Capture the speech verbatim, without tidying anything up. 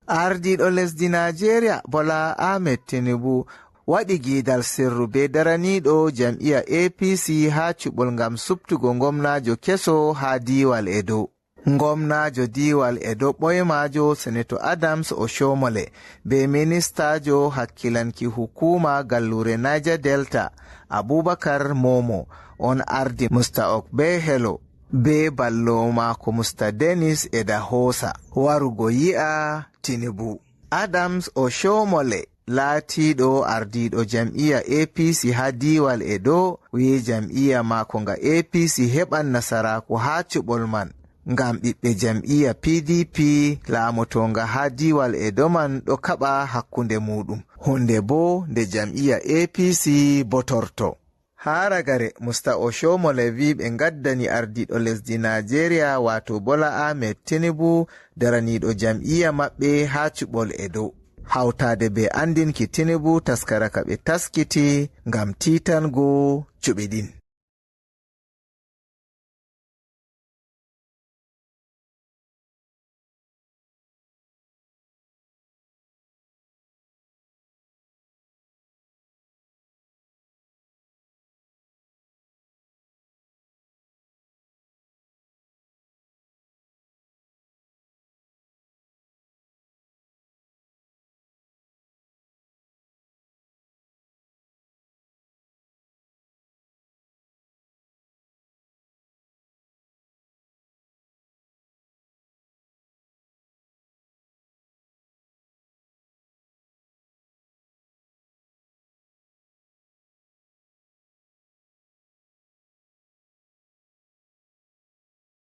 Ardiiɗo lesdi Najeriya Bola Ahmed Tinubu waɗi giidal sirru be daraniiɗo jam'iya A P C haa cuɓol ngam suɓtugo ngomnaajo keso haa diiwal Edo. Ngomnaajo diiwal Edo ɓoymaajo Senator Adams Oshomole be ministaajo hakkilanki hukuuma galluure Niger Delta Abubakar Momo on ardi Mister Okpebholo be ballo maako Mister Dennis Idahosa warugo yi'a Tinubu. Adams Oshomole laatiiɗo ardiiɗo jam'iya A P C haa diiwal Edo wi'i jam'iya maako nga A P C heɓan nasaraaku haa cuɓol man. Ngam ɓiɓɓe jam'iya P D P laamotoonga haa diiwal Edo man ɗo kaɓa hakkunde muuɗum. Huunde boo nde jam'iya A P C botorto. Haa ragare, Mister Oshomole wi'i ɓe ngaddani ardiiɗo lesdi Najeriya, waato Bola Ahmed Tinubu, daraniiɗo jam'iya maɓɓe haa cuɓol Edo. Hawtaade bee anndinki Tinubu taskara ka ɓe taskiti ngam tiitango cuɓi ɗin.